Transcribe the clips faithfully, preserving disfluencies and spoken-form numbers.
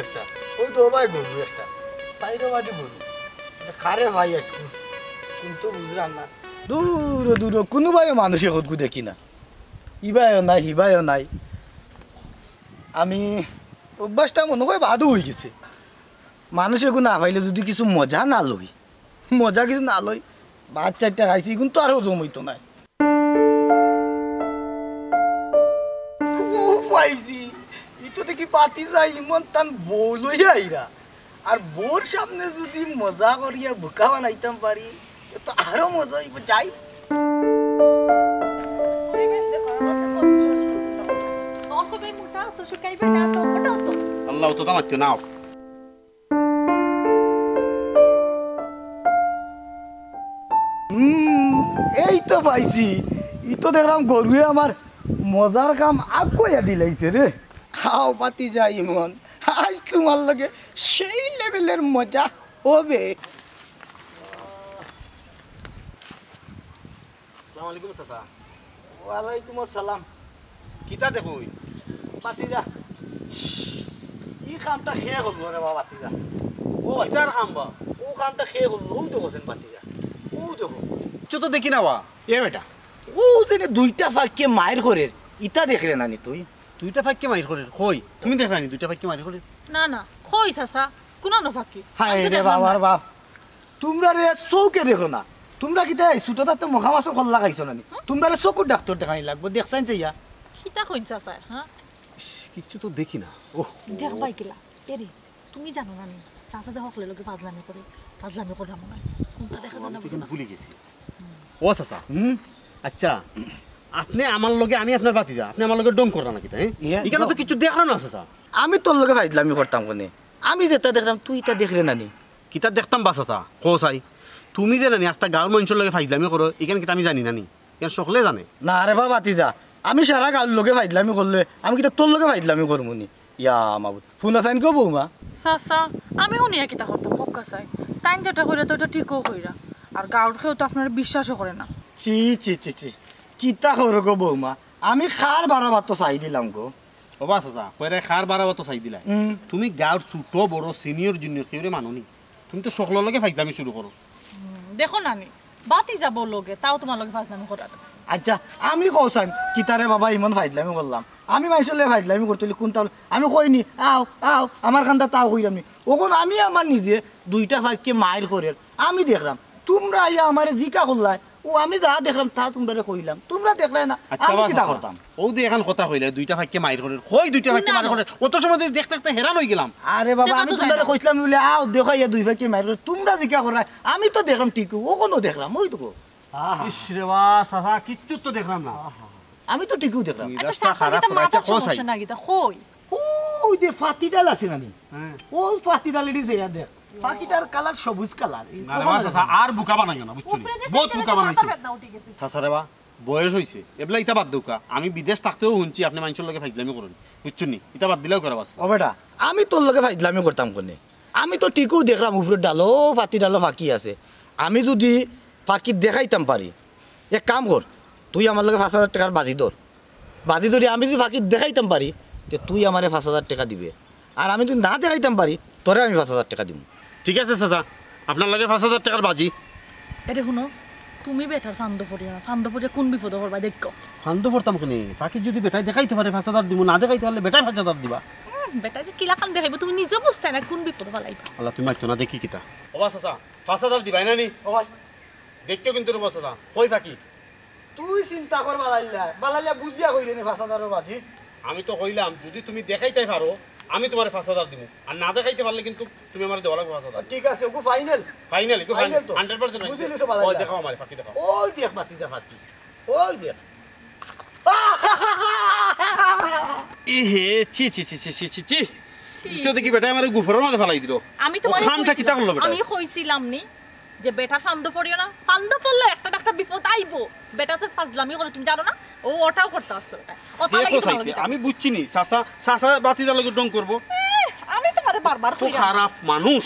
একটা, ওই তো ভাই গরু একটা, সাইডে বাড়ি গরু। কারে ভাই আজকে, কিন্তু বুঝলাম না। দূর দূর, কোনো ভাইও মানুষে কতগু দেখি না, ইবায়ও নাই, হিবায়ও নাই। আমি অভ্যাসটা মনে হয় বাদও হয়ে গেছে। মানুষ এগু না পাইলে যদি কিছু মজা না লই, মজা কিছু না লই, ভাত চারটা খাইছি, এখন তো আর হজম হইতো না। ও পাইছি, ইটা দেখি ভাতিজা ইমন তান বউ লইয়া আইরা। আর বউর সামনে যদি মজা করিয়া বোকা বানাইতাম পারি, তে তো আরো মজা হইব। যাই। পরিবেশ দেখো, আমার যে কষ্ট হইতেছে। তখন তো বেশ মোটা আছো, শুকাইবে না তো, মোটাও তো। আল্লাহ, তো দামাত্য নাও। হুম, এই তো পাইছি। ই তো দেখলাম গরুয়ে আমার মজার কাম আগুয়াইয়া দিলাইছে রে। হাও ভাতিজা ইমন, আজ তোমার লগে সেই লেভেলের মজা হবে। আসসালামু আলাইকুম চাচা। ওয়ালাইকুম আসসালাম। কিতা দেখো ওই? ভাতিজা, ই কামটা কে করলো রে বাবা ভাতিজা? ও কিতার কাম বা? ও কামটা কে করলো? ও তো করছেন ভাতিজা। ও দেখো। কিচ্ছু তো দেখি না বা। এ বেটা, ও যেন দুইটা ফাইক্কে মাইর করের, ইটা দেখরে না নি তুই? দুইটা ফাইক্কে মাইর করের? কই? তুমি দেখরায় নি দুইটা ফাইক্কে মাইর করের? না, না, কই চাচা? কুনানো ফাইক্কে? হায় রে বাবার বাপ, তুমরারে চউখে দেখো না। তুমরা কিতা এই ছোট থাকতে মখা মাছর কল্লা খাইছো না নি? তুমরারে চকুর ডাক্তর দেখানি লাগবো, দেখছাইন চাইয়া। কিতা কইন চাচায়, হ্যাঁ? ইস, কিচ্ছু তো দেখি না। ওহ। দেখবায় কিলা? এরে, তুমি জানো না নি? চাচা যে হকলর লগে ফাজলামি করে, ফাজলামি করলাম না। কোনটা দেখা যায় না, আমি তো বুঝো না। ভুলি গেছি। ও চাচা, হুম? আচ্ছা, আপনে আমার লগে, আমি আপনার ভাতিজা, আপনে আমার লগে ঢং কররা না কিতা, হ্যাঁ? ইয়া, ইখানো তো ঢং। কিচ্ছু দেখরা না চাচা। আমি তোর লগে ফাজলামি করতাম কেনে? আমি যেটা দেখরাম, তুই ইটা দেখরে না নি? কিতা দেখতাম বা চাচা, কও চাই। তুমি যে না নি আস্তা গাঁওর মানষর লগে ফাজলামি করো, ইখান কিতা আমি জানি না নি? ইখান সকলে জানে। না রে বাবা, ভাতিজা, আমি সারা গাঁওর লগে ফাজলামি করলে, আমি কিতা তোর লগে ফাজলামি করমু নি? ইয়া মাবুদ, হুনো চাইন গো বৌমা। চাচা, আমি হুনিয়া কিতা করতাম, কউক্কা চাই। তাইন যেটা কইরা তো ইটা ঠিকউ কইরা। আর গাঁওর কেউ তো আপনারে বিশ্বাসও করে না। ছি, ছি, ছি, ছি। কিতা করো গো বৌমা? আমি কার বাড়া ভাত তো চাই দিলাম গো। ও বা চাচা, কইরায় কার বাড়া ভাত তো চাই দিলায়। হুম। তুমি গাঁওর ছোট বড় senior junior কেউরে মানো নি। তুমি তো সকলর লগে ফাজলামি শুরু করো। হুম, দেখো না নি, ভাতিজা বউর লগে, তাও তোমার লগে ফাজলামি করার। আচ্ছা, আমি কও চাইন, কিতারে বাবা ইমন ফাজলামি করলাম। আমি মানষর লগে ফাজলামি করতে অইলে কুনটা অইলো? আমি কই নি, আও, আও, আমার কান্দাত আও কইরাম নি। অখন আমি আমার নিজে দুইটা ফাইক্কে মাইর করের, আমি দেখরাম। তুমরা আইয়া আমারে জিকা করলায়, ও আমি যা দেখরাম তা তুমরারে কইলাম, তুমরা দেখরায় না, আচ্ছা, আমি বা কিতা চাচা, করতাম? ও যে এখান কথা কইলে, দুইটা ফাইক্কে মাইর করের, কই দুইটা ফাইক্কে মাইর করের? অত সময় ধরি দেখতে দেখতে হেরান অইগেলাম। আরে বাবা, আমি তো তুমরারে কইছলাম বুলে, আও, দেখো, ইয়া দুই ফাইক্কে মাইর করের, তুমরা জিকা কররায়, আমি তো দেখরাম ঠিকউ, অখনো দেখরাম, ওই তো। আহা। ইস রে বা, চাচা, কিচ্ছু তো দেখরাম না। আহা। আমি তো ঠিকউ দেখরাম। আচ্ছা, মেজাজটা চাচা, খারাপ কিতা করাইছে, মাথার কও চাই। সমস্যা না কিতা? কই? ওই যে ফাতিডাল আছে না নি? হ্যাঁ। ও ফাতিডাল এটি যে দেখ। ফাকিটার কালার সবুজ কালার। না রে বা, চাচা, আর বোকা বানাইও না, বুঝছো নি? উপরে যে বহুত বোকা বানাইছো। চাচা রে বা, বয়স অইছে। এবলা ইতা বাদ দেউক্কা। আমি বিদেশ থাকতেও হুনছি আপনে মানষর লগে ফাইজলামি করইন। বুঝছো নি? ইতা বাদ দিলাউক্কা রে বা। ও বেটা, আমি তোর লগে ফাইজলামি করতাম কেনে? আমি তো ঠিকউ দেখরাম উপরের ডালো, ফাতিডালো ফাকি আছে। আমি যুদি ফাকিরে দেখাইতাম পারি, এক কাম কর, তুই আমার লগে পাঁচ হাজার টেকার বাজি ধর। বাজি ধরি আমি যুদি ফাকিরে দেখাইতাম পারি, তে তুই আমারে পাঁচ হাজার টেকা দিবে। আর আমি যুদি না দেখাইতাম পারি, তোরে আমি পাঁচ হাজার টেকা দিমু। ঠিক আছে চাচা, আপনার লগে পাঁচ হাজার টেকার বাজি। এরে হুনো, তুমি বেটার ফান্দো পড়িও না, ফান্দো পড়িয়া কুন বিপদো পড়বায় দেখো। ফান্দো পড়তাম কেনে? ফাকি যুদি বেটায় দেখাইতে পারে পাঁচ হাজার দিমু, না দেখাইতে পারলে বেটায় পাঁচ হাজার দিবা। উম, বেটায় যে কিলাখান দেখাইবো, তুমি নিজেও বুঝতায় না কুন বিপদো ফালাইবা। আল্লাহ, তুমি মারতো না, দেখি কিতা। ও বা চাচা, পাঁচ হাজার দিবায় না নি? ও ভাই। দেখিও কিন্তু রে বা চাচা, কই ফাকি? তুই চিন্তা কর বালাইল্লা, বালাইল্লা বুঝিয়া কইরে নি পাঁচ হাজারর বাজি। আমি তো কইলাম, যুদি তুমি দেখাইতায় পারো, আমি তুমারে পাঁচ হাজার দিমু, আর না দেখাইতে পারলে কিন্তু তুমি আমারে দেওয়া লাগবো পাঁচ হাজার। ঠিক আছে, ওগু ফাইনাল? ফাইনাল, ওগু ফাইনাল তো? Hundred percent final. বুঝিলিছো বালাইল্লা? ওই দেখাও আমারে, ফাকি দেখাও। ওই দেখ, বাতিজা ফাকি। ওই দেখ। এ হে, ছি, ছি, ছি। ছি, ইতো দেখি ছি। বেটায় আমারে গুফরর মাঝে ফালাই দিলো। আমি ও তুমারে খামটা কিতা কইছিলাম, করলো বেটায়? আমি কইছিলাম নি যে বেটার ফান্দো পড়িও না, ফান্দো পড়লে একটা না একটা বিপদ আইবো। বেটা যে ফাজলামি করে তুমি জানো না, ও ওটাও করতে আসলো বেটায়। ও তার লাগি দেখো তোমার চাইতে, লগে আমি বুঝছি নি, চাচা, চাচা বাতিজার লগে ঢং করবো। এহ, আমি তুমারে বারবার তো কইরাম। খারাপ মানুষ।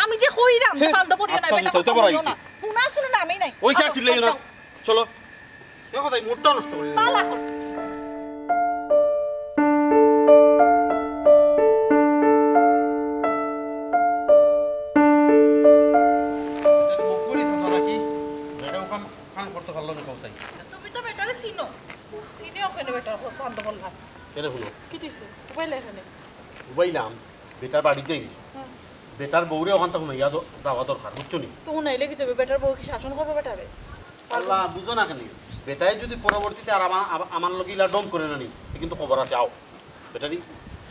আমি যে কইরাম যে হে, ফান্দো পড়িও না, আস্তা বেটা তো কথা বড় কইও হইছে। না। হুনার কুনু নামই নাই। ওই স্যার আরো চিল্লাইও না। একদম। চলো। দেখো তাই মুডটা নষ্ট করে দিল। পালা করছে। কইলাম, বেটার বাড়িত যাইনি। বেটার বউরে অখানতা হুনাইয়া দ-, যাওয়া দরকার, বুঝছো নি? তো হুনাইলে কিতা অইবো? বেটার বউ কি শাসন করবো বেটারে? আল্লাহ, বুঝো না কেনে? বেটায় যুদি পরবর্তীতে আর আমা-, আমা-, আমার লগে ইলা ঢং করে না নি, তে কিন্তু খবর আছে, আও। বেটারে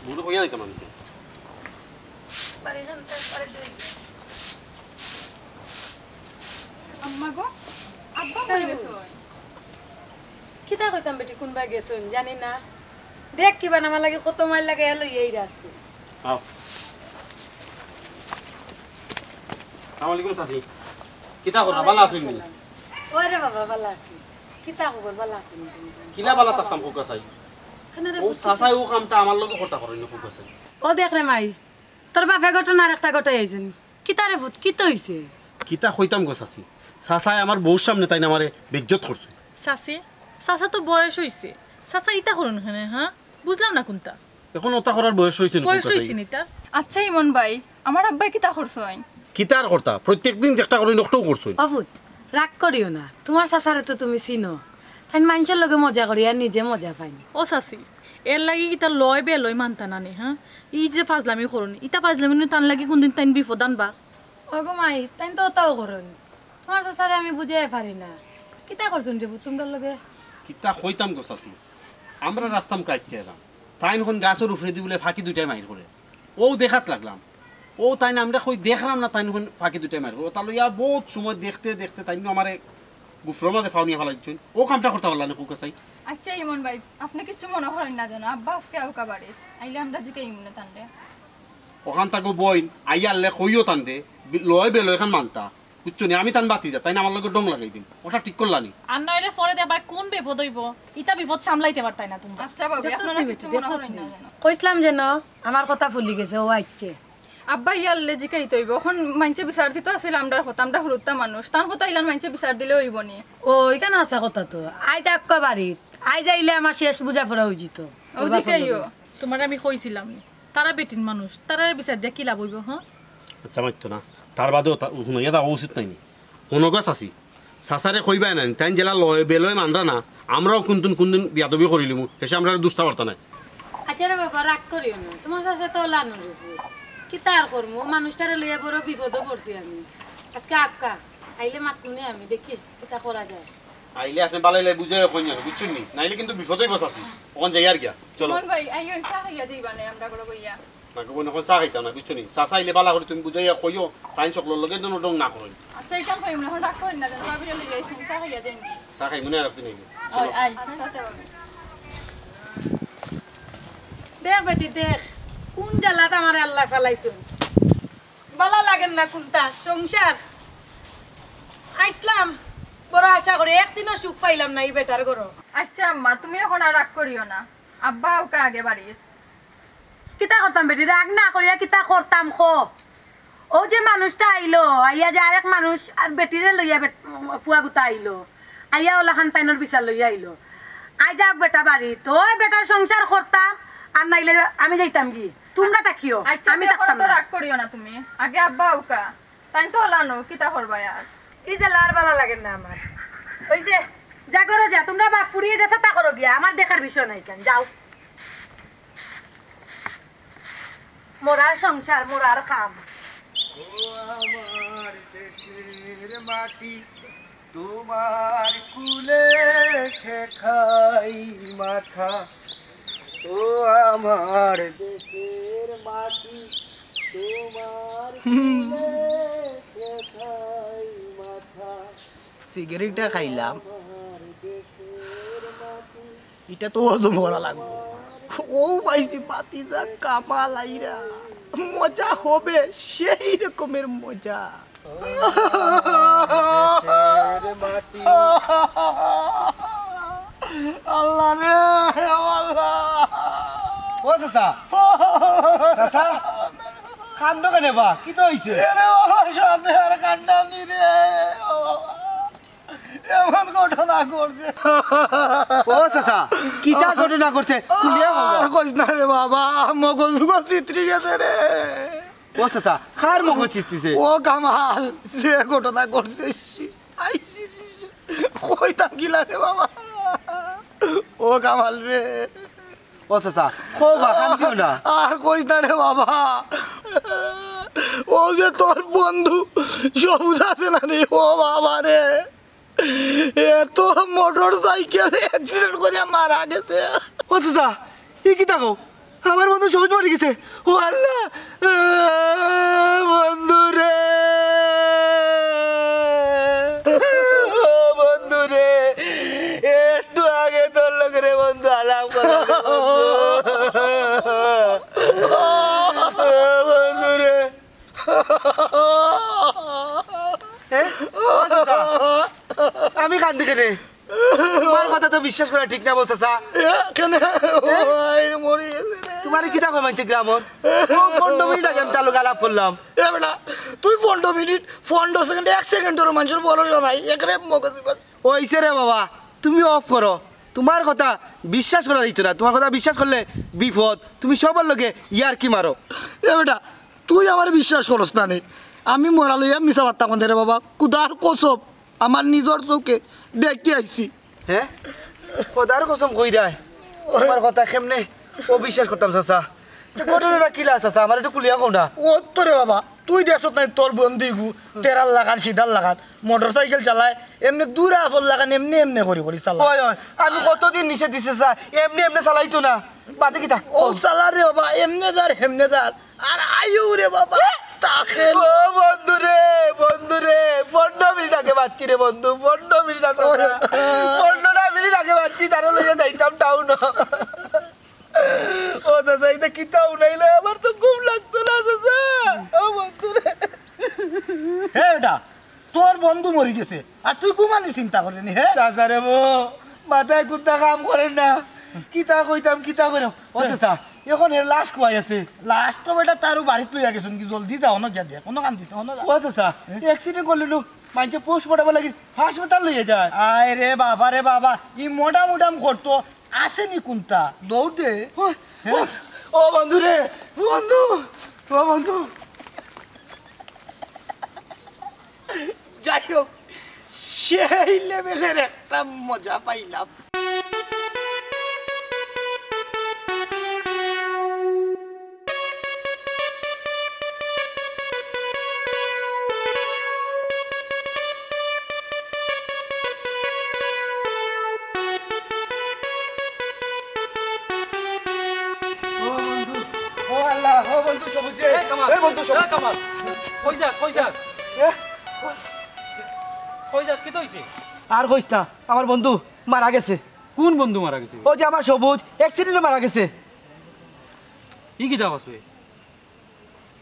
বউরে কইয়া দিতাম আমি। আম্মা গো, আব্বা কই গেছইন? কিতা কইতাম বেটি, কুনবায় গেছইন জানি না। দেখ কিবা না, আমার লাগি কত মাইল লাগে, এলো এই রাস্তা। আও। আসসালামু আলাইকুম চাচি। কিতা খবর? ভালা আছইন নি? ওরে বাবা, ভালা আছি। কিতা খবর? ভালা আছইন নি? কিলা ভালা থাকতাম কউক্কা চাই? কেনে রে ও পুত, চাচায় ও কামটা আমার লগে করতা পারইন না কউক্কা চাই। ও দেখ রে মাই, তোর বাপে ঘটনা আরেকটা ঘটাই আইছইন। কিতা রে পুত, কিতা অইছে? কিতা কইতাম গো চাচি, চাচায় আমার বউর সামনে তাইন আমারে বেইজ্জত করছইন। চাচি, চাচা তো বয়স অইছে, চাচা ইতা করইন কেনে, হ্যাঁ? বুঝলাম না কুনটা। এখন ওটা করার বয়স অইছে নি বয়স কউক্কা চাই? অইছে নি তার? আচ্ছা ইমন ভাই, আমার আব্বায় কিতা করছইন? কিতা আর করতা, প্রত্যেক দিন যেটা করইন ওটাও করছইন। ও পুত, রাগ করিও না, তুমার চাচারে তো তুমি চিনো, তাইন মাইনষর লগে মজা করিয়া নিজে মজা পাইন। ও চাচি, এর লাগি কিতা লয় বেলয় মানতা না নি, হ্যাঁ? ই যে ফাজলামি করইন, ইতা ফাজলামি নু তান লাগি কুনদিন তাইন বিপদ আনবা? ওগো মাই, তাইন তো ওটাও করইন। তুমার চাচারে আমি বুঝাইয়া পারি না। কিতা করছইন রে পুত তুমরার লগে? কিতা কইতাম গো চাচি, আমরা রাস্তাম কাটিয়া এলাম, তাইন অখন গাছর উপরেদি বুলে ফাকি দুইটায় মাইর করে। অউ দেখাত লাগলাম। অউ তাইন আমরা কই দেখরাম না, তাইন অখন ফাকি দুইটায় মাইর করে। অটা লইয়া বউত সময় দেখতে দেখতে তাইন আমারে গুফরর মাঝে ফাও নিয়া ফালাই দিছইন। অউ কামটা করতা পারলা না কউক্কা চাই। আচ্ছা ইমন ভাই, আপনে কিচ্ছু মনো করইন না যেন, আব্বা আজকে আউক্কা বাড়িত, আইলে আমরা জিকাইমুনে তানরে। অখান থাকো বইন, আইয়া আরলে কইও তানরে, বি-, লয় বেলয় অখান মানতা। বুঝছো নি? আমি তান ভাতিজা, তাইন আমার লগে ঢং লাগাই দিন। ওটা ঠিক করলা নি? আর নাইলে পরে দেখবায় কুন বিপদ অইবো, ইতা বিপদ সামলাইতে পারতায় না তুমরা। আচ্ছা ভাবি, দেখছস আপনারা নি কিচ্ছু বেটি, মনো দেখছস করইন নি? না যেন। কইছলাম যেন, আমার কথা ভুলি গেছে, অউ আইছে। আব্বা ইয়ারলে জিকাইতে অইবো, অখন মাইনষে বিচার দিতো আছিল আমরার কথা, আমরা হুরুত্তা মানুষ, তান কথা ইলান মাইনষে বিচার দিলে অইবো নি? ও, ইখান হাছা কথা তো। আইজ আউক্কা বাড়িত, আইজ আইলে আমার শেষ বুঝা পড়া অইযিতো। ও জিকাইও। তুমারে আমি কইছিলাম নি, তারা বেটিন মানুষ, তারারে বিচার দিয়া কি লাভ অইবো, হ্যাঁ? আচ্ছা, মাতিও না। তার বাদেও তা-, হুনাইয়া দেওয়া উচিত নায় নি। হুনো গো চাচি, চাচারে কইবায় না নি, তাইন যেলা লয় বেলয় মানরা না, আমরাও কুনদিন কুনদিন বেয়াদবি করিলিমু, হেষে আমরারে দুষতা পারতা নায়। আচ্ছা রে বাবা, রাগ করিও না, তুমার চাচা তো অলান রে পুত। কিতা আর করমু, অউ মানুষটারে লইয়া বড় বিপদো পড়ছি আমি। আজকে আউক্কা, আইলে মাতমুনে আমি, দেখি কিতা করা যায়। আইলে আপনে ভালা অইলে বুঝাইয়া কইন না, বুঝছইন নি? নাইলে কিন্তু বিপদ অইবো চাচি। অখন যাইয়ার গিয়া, চলো। ইমন ভাই, আইও, চা খাইয়া যাইবা নে, আমরা ঘরো বইয়া। না গো বইন, অখন চা খাইতাম না, বুঝছো নি? চাচা আইলে ভালা করি তুমি বুঝাইয়া কইও, তাইন হকলর লগে যেন ঢং না করইন। আচ্ছা, ইখান কইমু না, অখন রাগ করইন না যেন, ভাবিরে লইয়া আইছইন, চা খাইয়া যাইন গি। চা খাইমু নে আরেকদিন আইলে। চলো। আচ্ছা, তে ভাবি। দেখ বেটি, দেখ, কুন জ্বালাত আমারে আল্লায় ফালাইছইন। ভালা লাগের না কুনটা, সংসার। আইছলাম, বড় আশা করি, একদিনও সুখ পাইলাম না ই বেটার ঘরো। আচ্ছা আম্মা, তুমি অখন আর রাগ করিও না। আব্বা আউক্কা আগে বাড়িত। কিতা করতাম বেটি, রাগ না করিয়া কিতা করতাম ক? অউ যে মানুষটা আইলো, আইয়া যে আরেক মানুষ আর বেটিরে লইয়া বেট-, ফুয়া গুতা আইলো, আইয়া অলাখান তাইনর বিচার লইয়া আইলো। আইজ আউক বেটা বাড়িত, অউ বেটার সংসার করতাম, আর নাইলে আমি যাইতাম গি, তুমরা থাকিও, আচ্ছা, আমি তে অখন থাকতাম তো না। রাগ করিও না তুমি, আগে আব্বা আউক্কা। তাইন তো অলানো, কিতা করবায় আর? ই জ্বালা আর ভালা লাগের না আমার। অইছে, যা ঘরো যা, তুমরা বাপ ফুড়িয়ে যেতা করো গিয়া, আমার দেখার বিষয় নাই কেন, যাও। মরার সংসার, মরার কাম। ও আমার দেশের মাটি, তোমার কুলে ঠেকাই মাথা। ও আমার দেশের মাটি, তোমার কুলে ঠেকাই মাথা। সিগারেটটা খাইলাম। ইটা তো অত মরা লাগবো। অউ পাইছি ভাতিজা কামাল আইরা। মজা হবে, সেই রকমের মজা। আল্লাহ রে, ও আল্লাহ। ও চাচা, চাচা, কান্দো কেনে বা? কিতা অইছে? এরে বাবা, সাথে আর কান্দানি রে। এমন ঘটনা ঘটছে। ও চাচা, কিতা ঘটনা ঘটছে? খুলিয়া কও। আর কইস না রে বাবা, মগজ উগজ ছিতরি গেছে রে। ও চাচা, কার মগজ ছিতরিছে? ও কামাল, যে ঘটনা ঘটছে, কইতাম কিলা রে বাবা। ও কামাল রে। ও চাচা, ও বা, কান্দিও না। আর কইস না রে বাবা, ও যে তোর বন্ধু সবুজ আছে না রে, ও বাবা রে, এ তো মোটর সাইকেল অ্যাক্সিডেন্ট করিয়া মারা গেছে। ও চাচা, ই কিতা কও? আমার বন্ধু সবুজ মরি গেছে। ও আল্লাহ, বন্ধু রে, ও বন্ধু রে, একটু আগে তোর লগে রে বন্ধু আলাপ করা রে বন্ধু। ও বন্ধু রে। এ? ও চাচা, আমি কান্দি কেনে? তোমার কথা তো বিশ্বাস করা ঠিক না বো চাচা। এ, কেনে? ও, আই রে, মরি গেছে রে। তোমারে কিতা কয় মানছে গ্রামর? ও, পনেরো মিনিট আগে আমি তার লগে আলাপ করলাম। এ বেটা, তুই পনেরো মিনিট, পনেরো সেকেন্ড, এক সেকেন্ডেরও মানুষের ভরসা নাই। একরে মগজ বিগজ। ওইছে রে বাবা, তুমি অফ করো। তোমার কথা বিশ্বাস করা দিত না। তোমার কথা বিশ্বাস করলে বিপদ। তুমি সবার লগে ইয়ারকি মারো। এ বেটা, তুই আমার বিশ্বাস করস না নি? আমি মরা লইয়া মিছা মাততাম কেনে রে বাবা? খুদার কসম, আমার নিজর চউখে দেখি আইছি। হ্যাঁ? খোদার কসম কইরায়? তোমার কথা কেমনে অবিশ্বাস করতাম চাচা? তো ঘটনাটা কিলা চাচা? আমার একটু খুলিয়া কও না। ও তো রে বাবা, তুই দেখছত নাই তোর বন্ধু ইগু, তেরার লাখান, সিধার লাখান, মোটর সাইকেল চালায়, এমনে দূরা আফর লাখান, এমনে এমনে করি করি চালায়। ওই, ওই, আমি কতদিন নিষেধ দিছি চাচা, এমনে এমনে চালাইতো না। বাদে কিতা? ও চালা রে বাবা, এমনে যার, হেমনে যার। আর আইও রে বাবা, তাকে ও বন্ধু রে, বন্ধু রে, পনেরো মিনিট আগে বাঁচছি রে বন্ধু, পনেরো মিনিট আগে, পনেরোটা মিনিট আগে বাঁচছি, তারে লইয়া যাইতাম টাউন। ও চাচা, এটা কিতা উনাইলে? আমার তো ঘুম লাগতো না চাচা। ও বন্ধু রে। হে বেটা, তোর বন্ধু মরি গেছে, আর তুই ঘুমানি চিন্তা করে নি, হে? চাচা রে বো, মাথায় কুন্তা কাম করে না, কিতা কইতাম, কিতা কইতাম। ও চাচা, এখন এর লাশ কুয়াই আছে? লাশ তো বেটা তারও বাড়িত লইয়া গেছইন, কি জলদি যাও না গিয়া দেখ, কোনো কান্দিস না, কোনো ও চাচা, অ্যাক্সিডেন্ট করলে নু, মাইনষে পোস্টমর্টম লাগি হাসপাতাল লইয়া যায়। আয় রে বাবা রে বাবা, ই মোটামুটাম করতো, আছে নি কুন্তা? দৌড় দে। ও, ও, ও বন্ধু রে, বন্ধু, ও বন্ধু। যাই হোক, সেই লেভেলের একটা মজা পাইলাম। ও বন্ধু, ও আল্লাহ, ও বন্ধু সবুজ রে। এ কামাল, এ বন্ধু সবুজ। এ কামাল, কই যাস, কই যাস? এ? কই যাস, কিতা অইছে? আর কইস না, আমার বন্ধু মারা গেছে। কোন বন্ধু মারা গেছে? ওই যে আমার সবুজ, অ্যাক্সিডেন্টে মারা গেছে। ই কিতা কস বে?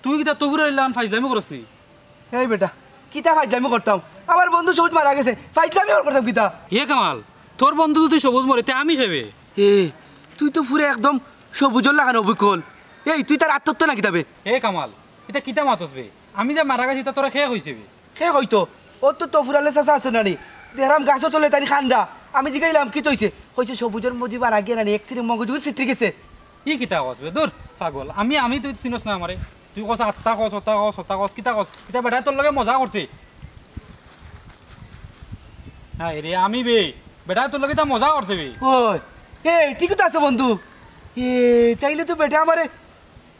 তুই কিতা তফুরার লাখান ফাইজলামি করস নি? এই বেটা, কিতা ফাইজলামি করতাম? আমার বন্ধু সবুজ মারা গেছে, ফাইজলামি আর করতাম কিতা? এ কামাল, তোর বন্ধু যদি সবুজ মরে, তে আমি কে বে? এ, তুই তো পুরা একদম সবুজর লাখান অবিকল। এই, তুই তার আত্মহত্যা না কিতা বে? এ কামাল, ইতা কিতা মাতস বে? আমি যে মারা গেছি, ইতা তোরে কে কইছে বে? কে কইতো? ও তো তফুরালে চাচা আছে নানি? দেখরাম গাছর তলে তাইন কান্দা। আমি জিগাইলাম, কিতা অইছে? কইছে, সবুজর মজি মারা গিয়া নানি, অ্যাক্সিডেন্টে মগজগুত ছিতরি গেছে। ই কিতা কস বে? দূর, পাগল। আমি, আমি তুই চিনস না আমারে। তুই কস, আত্তা কস, অতা কস, অতা কস, কিতা কস? ইতা বেটায় তোর লগে মজা করছে। হায় রে, আমি বে, বেটায় তোর লগে ইতা মজা করছে বে। ওই, এ, ঠিকই তো আছে বন্ধু। এ, তাইলে তো বেটায় আমারে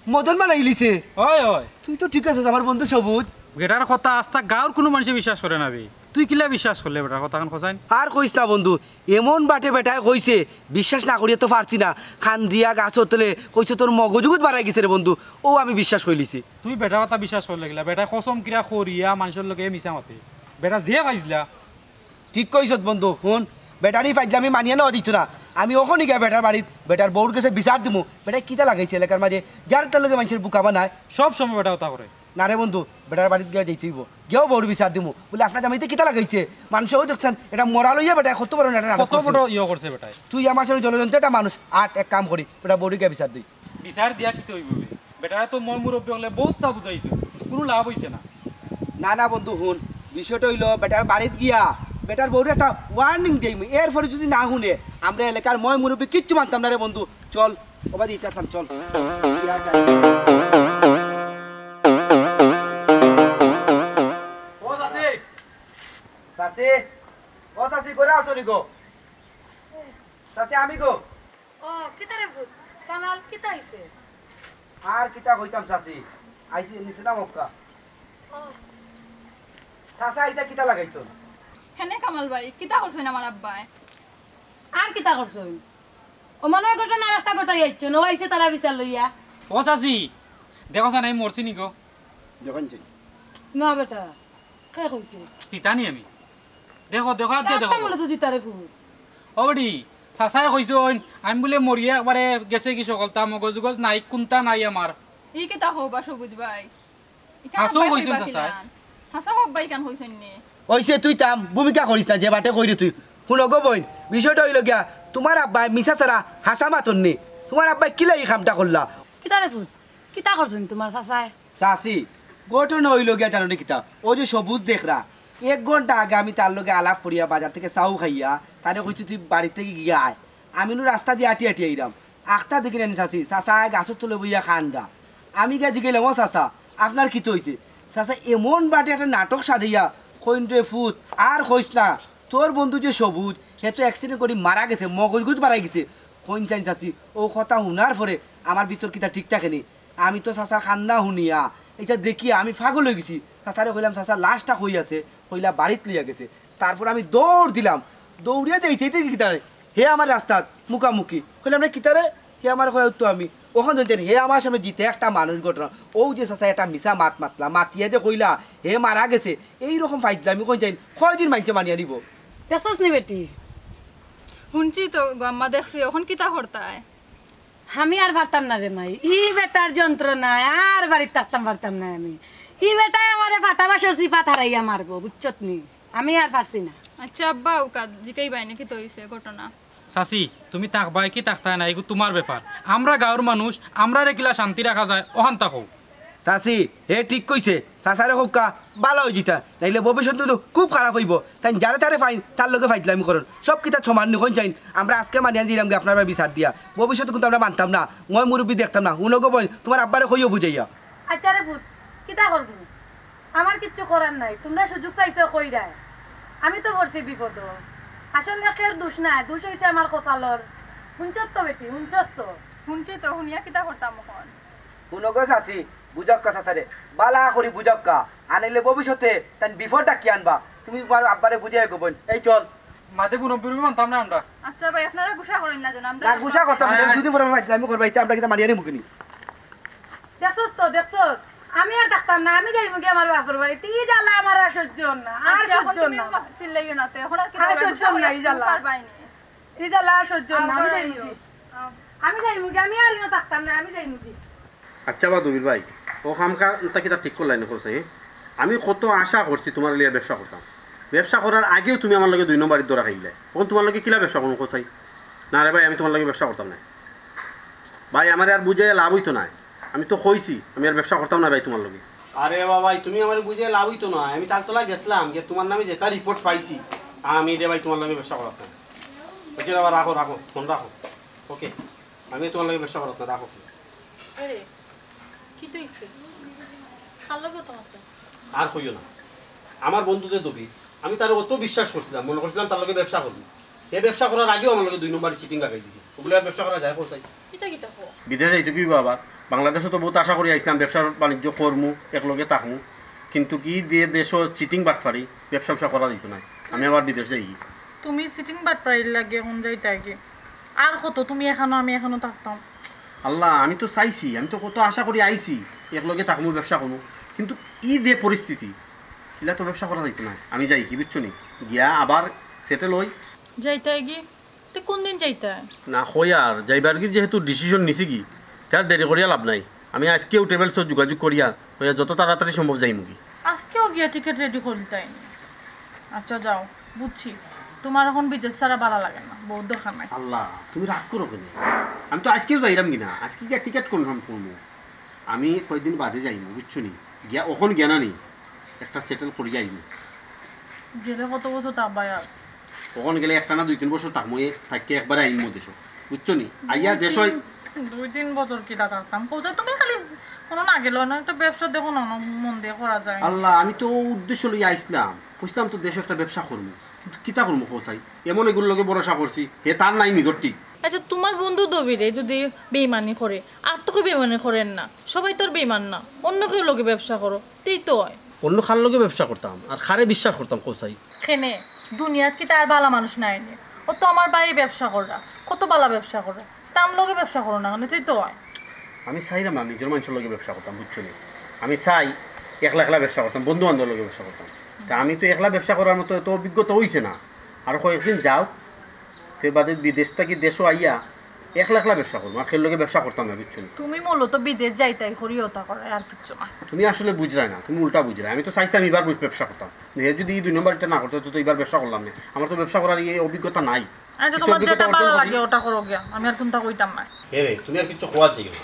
মদন বানাইলিছে। ওই, ওই। তুই তো ঠিক আছস, আমার বন্ধু সবুজ। বেটার কথা আস্তা গাঁওর কুনু মানষে বিশ্বাস করে না বে। তুই কিলা বিশ্বাস করলে বেটার কথাখান কছাইন? আর কইস না বন্ধু, এমন বাটে বেটায় কইছে, বিশ্বাস না করিয়া তো পারছি না। কান্দিয়া গাছর তলে কইছে, তোর মগজগুত বাড়াই গেছে রে বন্ধু। ও আমি বিশ্বাস করিলিছি। তুই বেটার কথা বিশ্বাস করলে কিলা? বেটায় কসম কিরা করিয়া মানষর লগে মিছা মাতে। বেটা যে ফাইজলা। ঠিক কইছত বন্ধু, হুন, বেটার ই ফাইজলামি মানিয়া নেওয়া দিত না। আমি অখনই গিয়া বেটার বাড়িত, বেটার বউর গেছে বিচার দিমু। বেটায় কিতা লাগাইছে এলাকার মাঝে, যার তার লগে মানষর বুকা বানায়। সব সময় বেটা অতা করে। না রে বন্ধু, বেটার বাড়িত গিয়া যাইতে অইবো। গিয়াউ বউর বিচার দিমু। বুলে, "আপনার জামাইতে কিতা লাগাইছে?" মানষেও দেখছইন, এটা মরা লইয়া বেটায় কত বড় নাটক করছে। কত বড় ইয়ে করছে বেটায়। তুই আমার সাথে জলযন্ত্র একটা মানুষ, আট এক কাম করি, বেটার বউরে গিয়া বিচার দেই। বিচার দিয়া কিতা অইবো বে? বেটারে তো ময়-মুরব্বি অকলে বউততা বুঝাইছইন, কুনু লাভ অইছে না। না, না বন্ধু, হুন, বিষয়টা অইলো বেটার বাড়িত গিয়া বেটার বউরে একটা warning দেইমু, এরপরে যদি না হুনে, আমরা এলাকার ময়-মুরব্বি কিচ্ছু মানতাম না রে বন্ধু। চল, ও বাদি, ইটা চল। ও চাচি। চাচি, ও চাচি, ঘরো আছো নি গো? চাচি, আমি গো। ও, কিতা রে পুত? কামাল, কিতা অইছে? আর কিতা কইতাম চাচি, আইছি নিচে না মক্কা। ও। চাচা, ইটা কিতা লাগাইছইন? হেনে কামাল ভাই, কিতা করছইন আমার আব্বায়? আর কিতা করছইন? ও মনে অয় ঘটনা আর একটা ঘটাই আইছইন, ও আইছে তারা বিচার লইয়া। ও চাচি, দেখো চাইন আমি মরছি নি গো? দেখইন চাইন। না বেটা, কে কইছে? চিতা নি আমি। দেখো, দেখো, আত দিয়া দেখো। রাস্তা মনে তো দিতারে ফুল। ও বেটি, চাচায় কইছইন, আমি বুলে মরিয়া একবারে গেছে গি সকলতা, মগজ উগজ নাই, কুন্তা নাই আমার। ই কিতা কও বা সবুজ ভাই? ইখান হাছাউ আব্বায় কইছইন কইবা চাচায়। কিলান? হাছাউ আব্বায় ইখান কইছইন নি? অইছে তুই থাম, ভূমিকা করিস না, যে বাটে কইরে তুই। হুনো গো বইন, বিষয়টা অইলো গিয়া, তুমার আব্বায় মিছা ছাড়া হাছা মাতইন নি। তুমার আব্বায় কিলা ই কামটা করলা? কিতা রে ফুত? কিতা করছইন তুমার চাচায়? চাচি, ঘটনা অইলো গিয়া জানো নি কিতা? অউ যে সবুজ দেখরা, এক ঘন্টা আগে আমি তার লগে আলাপ করিয়া বাজার থাকি চাউ খাইয়া, তারে কইছি তুই বাড়ি থাকি গিয়া আয়। আমি নু রাস্তা দিয়া আটি আটি আইরাম। আখতা দেখি না নি চাচি, চাচায় গাছর তলে বইয়া কান্দরা। আমি গিয়া জিগাইলাম, "ও চাচা, আপনার কিতা অইছে?" চাচায় এমন বাটে একটা নাটক সাজাইয়া কইন, "রে ফুত, আর কইস না, তোর বন্ধু যে সবুজ, হে তো accident করি মারা গেছে, মগজ গুজ বারাই গেছে।" কইন চাইন চাচি, অউ কথা হুনার পরে আমার ভিতর কিতা ঠিক থাকে নি। আমি তো চাচার কান্দা হুনিয়া, ইটা দেখিয়া আমি পাগল অইগেছি। চাচারে কইলাম, "চাচা, লাশটা কই আছে?" কইলা, "বাড়িত লইয়া গেছে।" তারপর আমি দৌড় দিলাম, দৌড়িয়া যাইতে যাইতে কিতা রে, হে আমার রাস্তাত মুখামুখি। কইলাম, "রে কিতা রে?" হে আমারে কয়, "অউ তো আমি।" অখন জানইন হে আমার সামনে জিতে একটা মানুষ ঘটনা। অউ যে চাচা একটা মিছা মাত মাতলা, মাতিয়া যে কইলা হে মারা গেছে, এইরকম ফাইজলামি কইন চাইন, কয়দিন মাইনষে মানিয়া নিবো? দেখছস নি বেটি? হুনছি তো গো আম্মা, দেখছি, অখন কিতা করতায়? আমি আর পারতাম না রে মাই, ই বেটার যন্ত্রণায় আর বাড়িত থাকতাম পারতাম না আমি। ই বেটায় আমারে ফাটা বাঁশর চিপাত হারাইয়া মারবো, বুঝছত নি? আমি আর পারছি না। আচ্ছা আব্বা, অউক্কা জিকাইবায় নি কিতা অইছে ঘটনা? চাচি, তুমি থাকবায় কি থাকতায় না, ইগু তুমার ব্যাপার। আমরা গাঁওর মানুষ, আমরারে কিলা শান্তি রাখা যায়, অখান থাকো। চাচি, হে ঠিক কইছে, চাচারে কউক্কা, ভালা অইযিতা, নাইলে ভবিষ্যতে তো খুব খারাপ অইবো। তাইন যারে তারে পাইন, তার লগে ফাইজলামি করইন। সব কিতা সমান নি কইন চাইন, আমরা আজকে মানিয়া দিরাম গি আপনার বায় বিচার দিয়া, ভবিষ্যতে কিন্তু আমরা মানতাম না, অয় মুরব্বি দেখতাম না। হুনো গো বইন, তুমার আব্বারে কইও বুঝাইয়া। আচ্ছা রে ফুত, কিতা করমু? আমার কিচ্ছু করার নাই, তুমরা সুযোগ পাইছো কইরায়, আমি তো পড়ছি বিপদো। আসলে কেউর দুষ নাই, দুষ অইছে আমার কপালর। হুনছস তো বেটি, হুনছস তো? হুনছি তো, হুনিয়া কিতা করতাম অখন? হুনো গো চাচি, বুঝাউক্কা চাচারে, ভালা করি বুঝাউক্কা, আনাইলে ভবিষ্যতে তাইন বিপদ ডাকি আনবা। তুমি তুমার আব্বারে বুঝাইও গো বইন, এই চল। মাঝে মুরব্বিরে মানতাম না আমরা। আচ্ছা ভাই, আপনারা গুসা করইন না যেন, আমরা না, গুসা করতাম না, দুই দিন পরে ফাইজলামি করবা, ইতা আমরা কিতা মানিয়া নিমু নি? দেখছস তো, দেখছস? আমি আর থাকতাম না, আমি যাইমু গি আমার বাপর বাড়িত। ই জ্বালা আমার আর সহ্য অর না, আর আচ্ছা, অখন সহ্য অর তুমি না। মা-, চিল্লাইও না তো, অখন আর কি আর দরকার? সহ্য অর না, ই জ্বালা। পারবায় নি। ই জ্বালা আর সহ্য অর না, আমি আও, যাইমু গি। আও। আমি যাইমু গি, আমি আর ইনো থাকতাম না, আমি যাইমু গি। আচ্ছা বা দবির ভাই, অউ কামটা কিতা ঠিক করলায় নি কও চাই, হে? আমি কত আশা করছি তুমার লইয়া ব্যবসা করতাম। ব্যবসা করার আগেউ তুমি আমার লগে দুই নম্বরির ধরা খাইলায়। অখন তুমার লগে কিলা ব্যবসা করমু কও চাই? না রে ভাই, আমি তুমার লগে ব্যবসা করতাম নায়। ভাই, আমারে আর বুঝাইয়া লাভ অইতো নায়। আমি তো কইছি, আমি আর ব্যবসা করতাম নায় ভাই তুমার লগে। আরে বা ভাই, তুমি আমারে বুঝাইয়া লাভ অইতো নায়। আমি তালতলা গেছলাম, গিয়া তুমার নামে যেতা report পাইছি, আমি রে ভাই তুমার লগে ব্যবসা করতাম নায়। অইছে রে বা, রাখো, রাখো, ফোন রাখো। OK, আমি তুমার লগে ব্যবসা করতাম নায়, রাখো। এরে, কিতা অইছে? কার লগে কথা মাতরে? আর কইও না। আমার বন্ধু যে দবির, আমি তারে অত বিশ্বাস করছিলাম, মনে করছিলাম তার লগে ব্যবসা করমু। হে ব্যবসা করার আগেউ আমার লগে দুই নম্বরি চিটিং লাগাই দিছে। অগুলা আর ব্যবসা করা যায় কও চাই? ইতা কিতা কও? বিদেশ যাইতে কি অইবো আবার? বাংলাদেশো তো বউত আশা করি আইছলাম, ব্যবসা বাণিজ্য করমু, একলগে থাকমু। কিন্তু কি যে দেশো চিটিং বাটপারি, ব্যবসা-উবসা করা যাইতো নায়। আমি আবার বিদেশ যাইগি। তুমি চিটিং বাটপারির লাগি অখন যাইতায় গি? আর কত তুমি এখানো, আমি এখানো থাকতাম। আল্লাহ, আমি তো চাইছি, আমি তো কত আশা করি আইছি, একলগে থাকমু, ব্যবসা করমু, কিন্তু ই যে পরিস্থিতি, ইলা তো ব্যবসা করা যাইতো নায়। আমি যাইগি, বুঝছো নি? গিয়া আবার settle অই। যাইতায় গি? তে কুনদিন যাইতায়? না, কই আর, যাইবার গি যেহেতু decision নিছি গি, তে আর দেরি করিয়া লাভ নাই। আমি আইজকেউ travels-ও যোগাযোগ করিয়া, কইয়া যত তাড়াতাড়ি সম্ভব যাইমু গি। আইজকেউ গিয়া টিকিট ready করিলতায় নি। আচ্ছা, যাও, বুঝছি। তুমার অখন বিদেশ ছাড়া ভালা লাগে না, বউত দরকার নাই। আল্লাহ, তুমি রাগ করো কেনে? আমি তো আইজকেউ যাইরাম গি না, আইজকে গিয়া টিকিট confirm করমু। আমি কয়দিন বাদে যাইমু, বুঝছো নি? গিয়া, অখন গিয়া না নি, একটা settle করিয়া আইমু। গেলে কত বছর থাকবায় আর? অখন গেলে একটা না দুই তিন বছর থাকমু, এ থাকিয়া একবারে আইমু দেশো, বুঝছো নি? আইয়া দুই দেশো তিন, দুই তিন বছর কিলা থাকতাম? কও চাই, তুমি খালি কুনু না গেলেও না, একটা ব্যবসা দেখো না, না মন দিয়া করা যায়। আল্লাহ, আমি তো অউ উদ্দেশ্য লইয়া আইছলাম, কইছলাম তো দেশো একটা ব্যবসা করমু, কিন্তু কিতা করমু কও চাই? এমন এগুর লগে ভরসা করছি, হে তার নাই নিজর ঠিক। আচ্ছা, তুমার বন্ধু দবিরে যুদি বেইমানি করে, আর তো কেউ বেইমানি করের না, সবাই তো আর বেইমান না, অন্য কেউর লগে ব্যবসা করো, তেউ তো অয়। অন্য কার লগে ব্যবসা করতাম, আর কারে বিশ্বাস করতাম কও চাই? কেনে, দুনিয়াত কিতা আর ভালা মানুষ নাই নি? অউ তো আমার ভাইয়ে ব্যবসা কররা, কত ভালা ব্যবসা কররা, তান লগে ব্যবসা করো না কেনে, তেউ তো অয়। আমি চাইরাম না নিজর মানষর লগে ব্যবসা করতাম, বুঝছো নি? আমি চাই একলা একলা ব্যবসা করতাম, বন্ধু বান্ধবর লগে ব্যবসা করতাম। তে আমি তো একলা ব্যবসা করার মতো অত অভিজ্ঞতা অইছে না, আরো কয়েকদিন যাউক, তে বাদে বিদেশ থাকি দেশো আইয়া একলা একলা ব্যবসা করমু, আর কেউর লগে ব্যবসা করতাম না, বুঝছো নি? তুমি মূলত বিদেশ যাইতায় করি অতা কররায়, আর কিচ্ছু না। তুমি আসলে বুঝরায় না, তুমি উল্টা বুঝরায়। আমি তো চাইতাম ইবার বুঝ ব্যবসা করতাম, হে যুদি ই দুই নম্বরিটা না করতো, তো, তো ইবার ব্যবসা করলাম না। আমার তো ব্যবসা করার ই অভিজ্ঞতা নাই। আচ্ছা, কিছু তুমার অভিজ্ঞতা যেটা অর্জন ভালা করি। লাগে অটা করো গিয়া, আমি আর কুনতা কইতাম না। হে রে, তুমি আর কিচ্ছু কওয়ার যাইও না,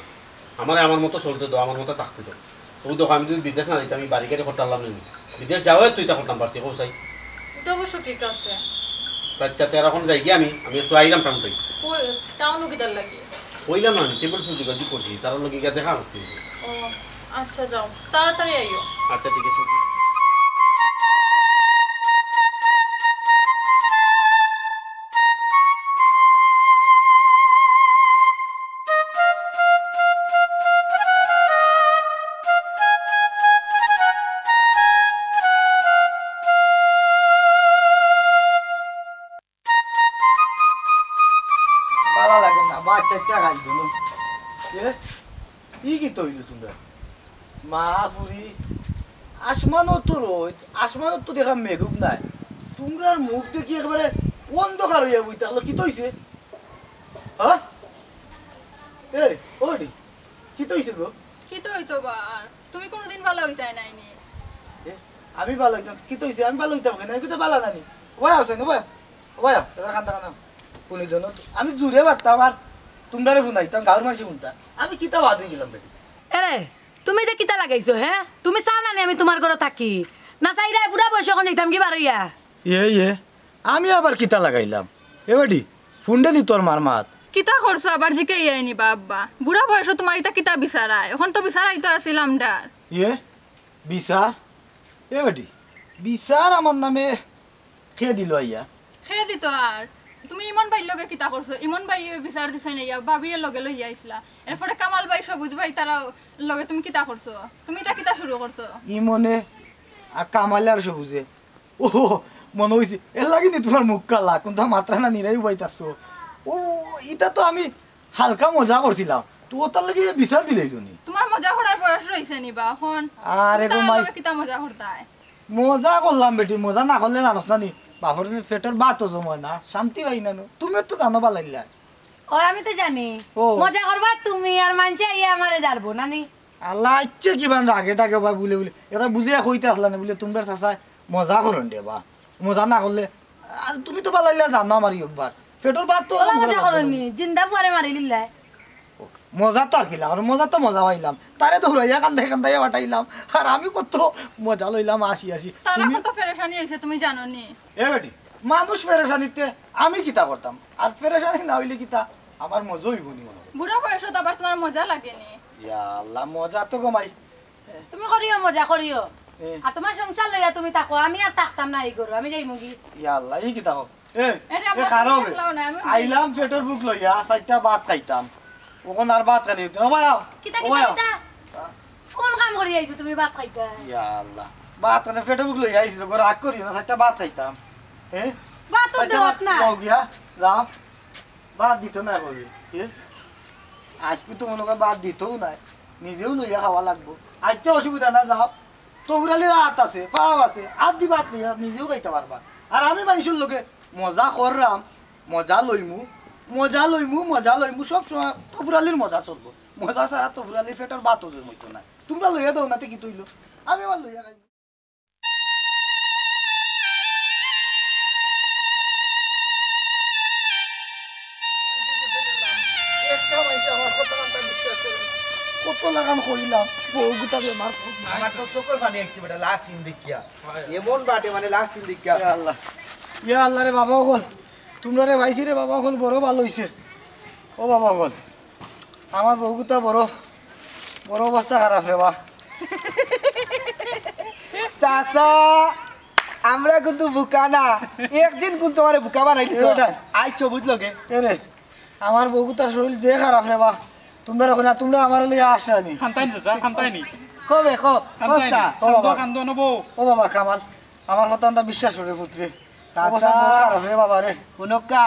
আমারে আমার মতো চলতে দেও, আমার মতো থাকতে দেও। অউ দেখো, আমি যুদি বিদেশ না যাইতাম, আমি বাড়ি গাড়ি করতাম পারলাম না নি। বিদেশ যাওয়ায় তো ইতা করতাম পারছি, কও চাই। ইটা অবশ্য ঠিক আছে। তা আচ্ছা, তে অখন যাইগি আমি, আমি একটু আইরাম টাউন থাকি। কই, টাউনো কিতার লাগি? কইলাম না, আমি টেবিল ফুল যোগাযোগ করছি, তারার লগে গিয়া দেখা করতে অইবো। ও, আচ্ছা, যাও, তাড়াতাড়ি আইও। আচ্ছা, ঠিক আছে। ভালা লাগে না, বাচ্চা একটা খাইছো না। এ? ই কিতা অইলো তুমরার? মা ফুরি, আসমানো তো রইদ, আসমানো তো দেখরাম মেঘ উগ নাই। তুমরার মুখ দেখি একবারে অন্ধকার অইয়া বইতা। আল্লাহ, কিতা অইছে? হ্যাঁ? এ, ওডি, কিতা অইছে গো? কিতা অইতো বা আর? তুমি কুনুদিন ভালা অইতায় নায় নি। এ, আমি ভালা অইতাম? কিতা অইছে? আমি ভালা অইতাম কেনে? আমি তো ভালা নানি। ওয়া আছে না, ওয়া। ওয়া, এবার কান্দা কান্দা। কুনি জন্য আমি জুরে মাততাম আর তুমরারে হুনাইতাম, গাউর মানষে হুনতা। আমি কিতা বাদ অইগেলাম বেটি? এরে, তুমি ইতা কিতা লাগাইছো, হে? তুমি চাও না নি আমি তুমার ঘরো থাকি? না চাইরায় বুড়া বয়সে অখন যাইতামগি বারইয়া? ইয়ে, ইয়ে, আমি আবার কিতা লাগাইলাম? এ বেটি, হুনরে নি তোর মার মাত। কিতা করছো আবার জিকাইরায় নি বা আব্বা? বুড়া বয়সো তুমার ইতা কিতা বিচার আয়? অখন তো বিচার আইতো আছিল আমরার। ইয়ে, বিচার? এ বেটি, বিচার আমার নামে কে দিলো আইয়া? কে দিতো আর? তুমি ইমন ভাইর লগে কিতা করছো? ইমন ভাইয়ে বিচার দিছইন আইয়া, ভাবিরে লগে লইয়া আইছলা। এরপরে কামাল ভাই, সবুজ ভাই, তারার লগে তুমি কিতা করছো? তুমি ইতা কিতা শুরু করছো? ইমনে আর কামালে আর সবুজে। ও, মনো অইছে। এরলাগি নি তুমার মুখ কালা, কুনতা মাতরায় না, নিরাই উবাইতাছো। ও, ইতা তো আমি হালকা মজা করছিলাম। তো অতার লাগি বিচার দিলাইলো নি? তুমার মজা করার বয়স রইছে নি বা অখন? আরে তুমি গো তার মাই। লগে কিতা মজা করতায়? মজা করলাম বেটি, মজা না করলে জানোস না নি? বাপর পেটর ভাত হজম অয় না, শান্তি পাই না নু। তুমি তো জানো বালাইলা। ও, আমি তো জানি। ও। মজা করবা তুমি, আর মানষে আইয়া আমারে জারবো না নি? আল্লাহ, আইচ্ছা কিমান রাগে টাগে বা বুলে বুলে। এরা বুঝিয়া কইতে আসলা না বুলে, তুমরার চাচায় মজা করইন রে বা। মজা না করলে, আর তুমি তো বালাইলা জানো আমার ই অভ্যাস। পেটর ভাত তো ওলা হজম করা মজা লাগবো না। করইন নি, জিন্দা ফুয়ারে মারিলিলায়। মজা তো আর কিলা, মজা তো মজা পাইলাম। তারে তো হুরাইয়া কান্দাই কান্দাই পাঠাইলাম। আর আমি কত মজা লইলাম আসি আসি। তারা তুমি কত পেরেশানি অইছে তুমি জানো নি? এ বেটি, মানুষ পেরেশানিতে আমি কিতা করতাম? আর পেরেশানি না অইলে কিতা আমার মজা অইবো নি মনো করো? বুড়া বয়সো তো আবার তুমার মজা লাগে নি। ইয়া আল্লাহ, মজা তো গমাই। তুমি করিও মজা করিও। এ। আর তুমার সংসার লইয়া তুমি থাকো, আমি আর থাকতাম না ই ঘরো, আমি যাইমুগি। ইয়া আল্লাহ, ই কিতা কও? এ, এরে এ, আব্বা, খারাপ তুমি হবে। একলাও না, আমি আইলাম পেটর ভুক লইয়া, চাইরটা ভাত খাইতাম। অখন আর ভাত খাইলে হইতো না। ও ভাই, আও। কিতা, ও কিতা, ভাই, আও। কিতা? কোন কাম করি আইছো তুমি ভাত খাইতায়? ইয়া আল্লাহ। ভাত খাইতে পেটর ভুক লইয়া আইছি, রাগ করিও না, চাইরটা ভাত খাইতাম। এ? ভাত তো চাইরটা দেওয়াত ভাত না। খাও গিয়া, যাও। ভাত দিতো না করি। এ? আইজকু তো মনো কয় ভাত দিতোউ নায়, নিজেউ লইয়া খাওয়া লাগবো। আইচ্ছা, অসুবিধা না, যাও। তফুরালির আত আছে, পাও আছে, আত দি ভাত লইয়া নিজেউ খাইতা পারবা। আর আমি মানষর লগে মজা কররাম, মজা লইমু, মজা লইমু, মজা লইমু, সব সময় তফুরালির মজা চলবো। মজা ছাড়া তফুরালির পেটর ভাতও জমইতো নায়। তুমরা লইয়া দেও না, তে কিতা অইলো? আমি আমার লইয়া খাইমু। একটা মানষে আমার কথা কানটা বিশ্বাস করে না। কত লাখান কইলাম, বউগুতা বেমার। আমার তো চোখর পানি আইছে বেটা, লাশ ইন দেখিয়া। এমন বাটে মানে লাশ ইন দেখিয়া। ইয়া আল্লাহ। ইয়া আল্লাহ রে বাবা অকল, তুমরারে পাইছি রে বাবা অকল, বড় ভালা অইছে। ও বাবা অকল, আমার বউগুতা বড়, বড় অবস্থা খারাপ রে বা। চাচা, আমরা কিন্তু বুকা না, একদিন কিন্তু তুমারে বুকা বানাই দিছো। এ বেটা। আইছো বুঝলো কে? এ রে, আমার বউগুতার শরীর যে খারাপ রে বা, তুমরা রাখো না, তুমরা আমার লইয়া আসরানি। খান্তাইনি চাচা, খান্তাইনি। কবে, ক-, কান্দো কস্তা? আইনি। ও বাবা। কান্দো, কান্দো না বউ। ও বাবা কামাল, আমার কথা আনতা বিশ্বাস করে পুত্রে। চাচা। অবস্থা বড় খারাপ রে বাবা রে। হুনক্কা,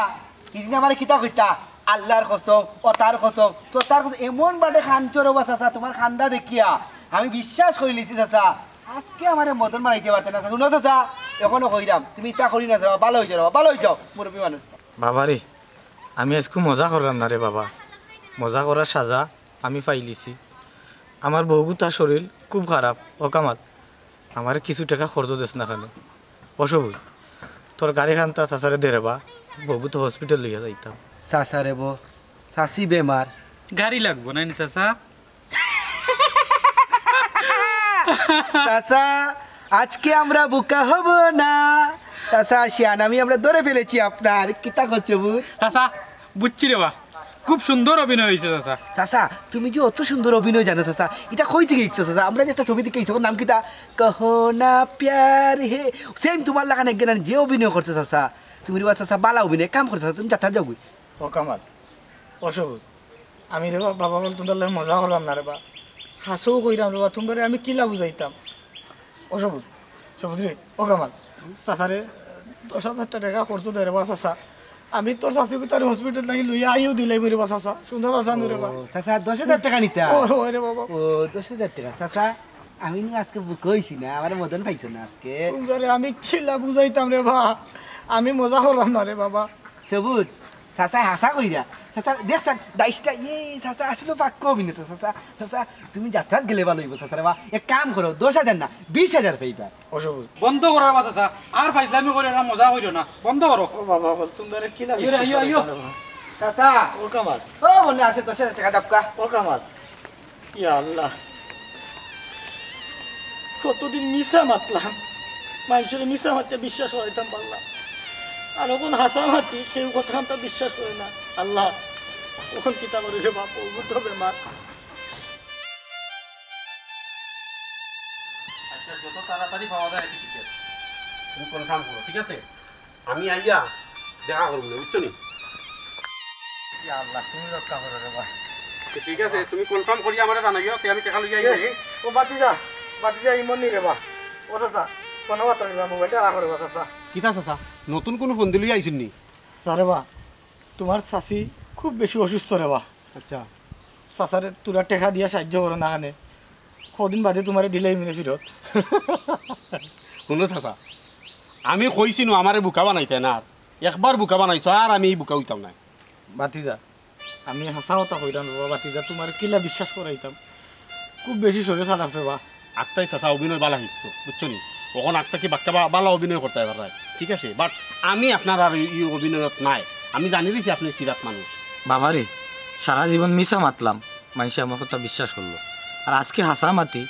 ইদিন আমারে কিতা কইতা? আল্লাহর কসম, ও তার কসম, তো তার কসম, এমন বাটে খানছো রে বা চাচা, তুমার খান্দা দেখিয়া আমি বিশ্বাস করিলিছি চাচা। আজকে আমারে মদন বানাইতে পারতে না চাচা। হুনো চাচা, এখনো কইরাম, তুমি ইতা করি না যাও, ভালা অই যাও, ভালা অই যাও, মুরব্বি মানুষ। বাবারে, আমি আইজকু মজা করলাম না রে বাবা, মজা করার সাজা আমি পাইলিছি। আমার বউগুতার শরীর খুব খারাপ। ও কামাল, আমারে কিছু টেকা খরচ দেস না কেনে? ও সবুজ, তোর গাড়ি খানতা চাচারে দে রে বা, বউগুতা হসপিটাল লইয়া যাইতাম। চাচা রে বা, চাচি বেমার। গাড়ি লাগবো নানি চাচা? চাচা, আজকে আমরা বোকা হব না। চাচা, শিয়ানামি আমরা ধরে ফেলেছি আপনার। কিতা করছো বুঝ? চাচা, বুঝছি রে বা, খুব সুন্দর অভিনয় অইছে চাচা। চাচা, তুমি যে অত সুন্দর অভিনয় জানো চাচা, ইটা কই থাকি শিখছো চাচা? আমরা যে একটা ছবি দেখিয়াছি, ওর নাম কিতা? কহো না প্যার হে। সেম তুমার লাখান একজন যে অভিনয় করছে চাচা। তুমি রে বা চাচা, ভালা অভিনয়, কাম করছো চাচা, তুমি যাত্রা যাও গই। ও কামাল, ও সবুজ, আমি রে বা-, বাবা বল তুমরার লগে মজা করলাম না রে বা। হাছাউ কইরাম রে বা, তুমরারে আমি কিলা বুঝাইতাম? ও সবুজ, সবুজ রে, ও কামাল, চাচারে দশ হাজার টেকা খরচ দে রে বা চাচা। আমি তোর চাচিগুতারে হসপিটাল থাকি লইয়া আইয়াউ দিলাইমু রে বা চাচা। হুনো চাচা নু রে বা। ও, চাচা, দশ হাজার টেকা নিতা? ও, ওই রে বাবা। ও, দশ হাজার টেকা। চাচা, আমি নু আজকে বোকা অইছি না, আমারে মদন পাইছো না আজকে। তুমরারে আমি কিলা বুঝাইতাম রে বা, আমি মজা করলাম না রে বাবা। সবুজ, চাচায় হাছা কইরা। চাচা, দেখছইন, ডাইসটা, ইয়ে, চাচা, আসলে পাক্কা অভিনেতা, চাচা। চাচা, তুমি যাত্রাত গেলে ভালা অইবো, চাচা রে বা। এক কাম করো, দশ হাজার না, বিশ হাজার পাইবা। ও সবুজ। বন্ধ করো রে বা, চাচা। আর ফাইজলামি করিও না, মজা করিও না। বন্ধ করো। ও বাবা, বল, তুমরারে কিলা আইও রে, বিশ্বাস আইও, আইও। করাইতাম রে বা। চাচা। ও কামাল। ও মনে আছে, দশ হাজার টেকা দেউক্কা। ও কামাল। ইয়া আল্লাহ, কতদিন মিছা মাতলাম, মানষরে মিছা মাতিয়া বিশ্বাস করাইতাম পারলাম, আর অখন হাছা মাতি কেউ কথা আনতা বিশ্বাস করে না। আল্লাহ, অখন কিতা করি রে বাপ, ও তো বেমার। আচ্ছা, যত তাড়াতাড়ি পাওয়া যায় আর কি টিকিট, তুমি কনফার্ম করো, ঠিক আছে? আমি আইয়া দেখা করমু নে, বুঝছো নি? ইয়া আল্লাহ, তুমি রক্ষা করো রে বা। তো ঠিক আছে, তুমি কনফার্ম করি আমারে জানাইও, তে আমি টেকা লইয়া আইমু নে। ও ভাতিজা, ভাতিজা, ইমন নি রে বা। ও চাচা, ফোন মাত্র নিবা, মোবাইলটা রাখো রে বা চাচা। কিতা চাচা, নতুন কুনু ফন্দি লইয়া আইছইন নি? চাচা রে বা, তুমার চাচি খুব বেশি অসুস্থ রে বা। আচ্ছা। চাচারে থুড়া টেকা দিয়া সাহায্য করো না কেনে? কদিন বাদে তুমারে দিলাইমু নে ফিরত। হুনো চাচা, আমি কইছি নু আমারে বোকা বানাইতায় না, আর একবার বোকা বানাইছো, আর আমি ই বোকা অইতাম নায়। ভাতিজা, আমি হাছা কথা কইরাম রে বা, ভাতিজা, তুমারে কিলা বিশ্বাস করাইতাম? খুব বেশি শরীর খারাপ রে বা। আক্তাই চাচা অভিনয় ভালা শিখছো, বুঝছো নি? অখন আক্তা কি বাক্কা বা-, ভালা অভিনয় করতায় পাররায়, ঠিক আছে? But আমি আপনার আর ই, ই অভিনয়ত নাই। আমি জানিলিছি আপনে কিজাত মানুষ। বাবারে, সারা জীবন মিছা মাতলাম, মানষে আমার কথা বিশ্বাস করলো। আর আজকে হাছা মাতি,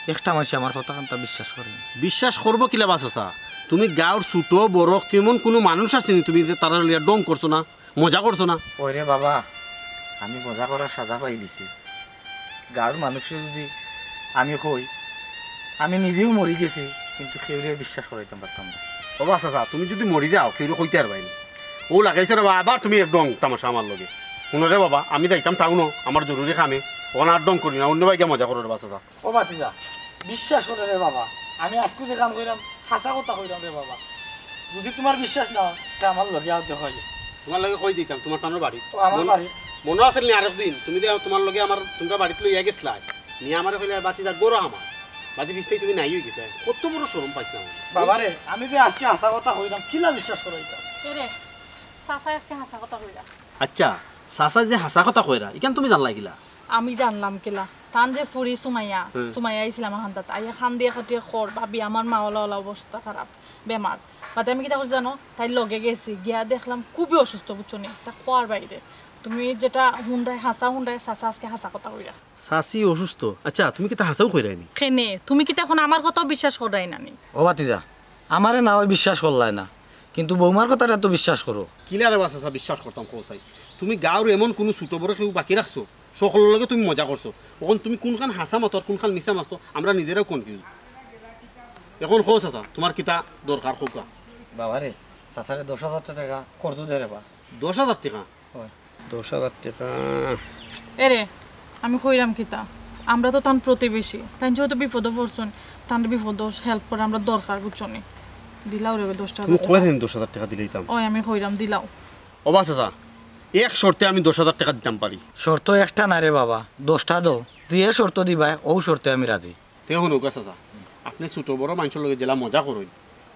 একটা মানষে আমার কথা কান্তা বিশ্বাস করে না। বিশ্বাস করবো কিলা বা চাচা? তুমি গাঁওর ছোট বড় কেমন কুনু মানুষ আছে নি, তুমি যে তারার লইয়া ঢং করছো না? মজা করছো না? ওরে বাবা, আমি মজা করার সাজা পাইলিছি। গাঁওর মানুষরে যুদি আমি কই, আমি নিজেও মরি গেছি, কিন্তু কেউরে বিশ্বাস করাইতাম পারতাম না। ও বা চাচা, তুমি যুদি মরি যাও, কেউরে কইতায় পারবায় নি। অউ লাগাইছে রে বা, আবার তুমি এক ঢং তামাশা আমার লগে। হুনো রে বাবা, আমি যাইতাম টাউনো, আমার জরুরি কামে। অখন আর ঢং করি না, অন্য বায় গিয়া মজা করো রে বা চাচা। ও ভাতিজা, বিশ্বাস করো রে বাবা, আমি আইজকু যে কাম কইরাম, হাছা কথা কইরাম রে বাবা। যুদি তুমার বিশ্বাস না অয়, তে আমার লগে আও, দেখা অইলে। তুমার লগে কই দিতাম, তুমার তানর বাড়িত। ও, আমার মন-, বাড়িত। মনো আছে নি আরক দিন, তুমি যে তুমার লগে আমার, তুমরার বাড়িত লইয়া গেছলায়, নিয়া আমারে কইলায়, "ভাতিজা, ঘরো আমার।" বাদে পিছতাই তুমি নাই অই গেছলায়। কত বড় শরম পাইছলাম। বাবারে, আমি যে আইজকে হাছা কথা কইরাম, কিলা বিশ্বাস করাইতাম? এরে, চাচায় আইজকে হাছা কথা কইরা। আচ্ছা, চাচায় যে হাছা কথা কইরা, ইখান তুমি জানলায় কিলা? আমি জানলাম কিলা? তান যে ফুড়ি সুমাইয়া, হুম। সুমাইয়া আইছিল আমার কান্দাত। আইয়া কান্দিয়া কাটিয়া কর, "ভাবি, আমার মা অলা অলা অবস্থা খারাপ, বেমার।" বাদে আমি কিতা করছি জানো? তাইর লগে গেছি, গিয়া দেখলাম খুবই অসুস্থ, বুঝছো নি? তা কওয়ার বাইরে। তুমি যেটা হুনরায়, হাছা হুনরায়, চাচা আইজকে হাছা কথা কইরা। চাচি অসুস্থ? আচ্ছা, তুমি কিতা হাছাউ কইরায় নি? কেনে, তুমি কিতা অখন আমার কথাও বিশ্বাস কররায় না নি? ও ভাতিজা, আমারে না অয় বিশ্বাস করলায় না, কিন্তু বউমার কথাটা তো বিশ্বাস করো। কিলা রে বা চাচা বিশ্বাস করতাম কও চাই? তুমি গাঁওর এমন কুনু ছোট বড় কেউ বাকি রাখছো? হকলর লগে তুমি মজা করছো। অখন তুমি কুনখান হাছা মাতো আর কুনখান মিছা মাতো, আমরা নিজেরাও confuse। অখন কও চাচা, তুমার কিতা দরকার কউক্কা? বাবারে, চাচারে দশ হাজার টেকা কর্জ দে রে বা। দশ হাজার টেকা? অয়। দশ হাজার টেকা। এরে, আমি কইরাম কিতা, আমরা তো তান প্রতিবেশী, তাইন যেহেতু বিপদো পড়ছইন, তান বিপদো হেল্প করা আমরা দরকার, বুঝছো নি? দিলাও রে দশটা তুমি হাজার কই টেকা। রে দশ হাজার টেকা দিলাইতাম? ওই আমি কইরাম, দিলাও। ও বা চাচা, এক শর্তে আমি দশ হাজার টেকা দিতাম পারি। শর্ত একটা না রে বাবা, দশটা দেও। যে শর্ত দিবায়, অউ শর্তে আমি রাজি। তে হুনউক্কা চাচা, আপনে ছোট বড় মানষর লগে যেলা মজা করইন,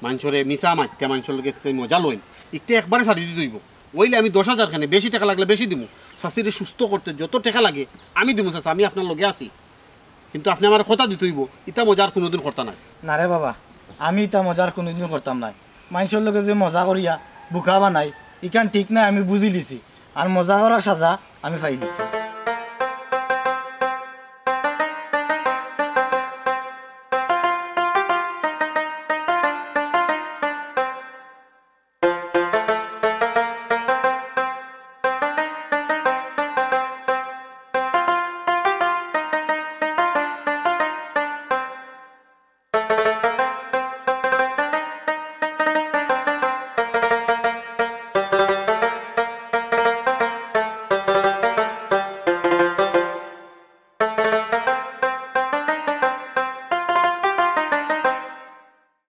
মানষরে মিছা মাতিয়া মানষর লগে যে মজা লইন, ইকটা একবারে ছাড়ি দিতে অইবো। অইলে আমি দশ হাজার কেনে, বেশি টেকা লাগলে বেশি দিমু। চাচিরে সুস্থ করতে যত টেকা লাগে আমি দিমু চাচা, আমি আপনার লগে আছি। কিন্তু আপনে আমারে কথা দিতে অইবো, ইতা মজা আর কুনুদিন করতা নায়। না রে বাবা, আমি ইতা মজা আর কুনুদিন করতাম নায়। মানষর লগে যে মজা করিয়া বুকা বানাই, ইখান ঠিক নায়, আমি বুঝিলিছি। আর মজা করার সাজা আমি পাইলিছি।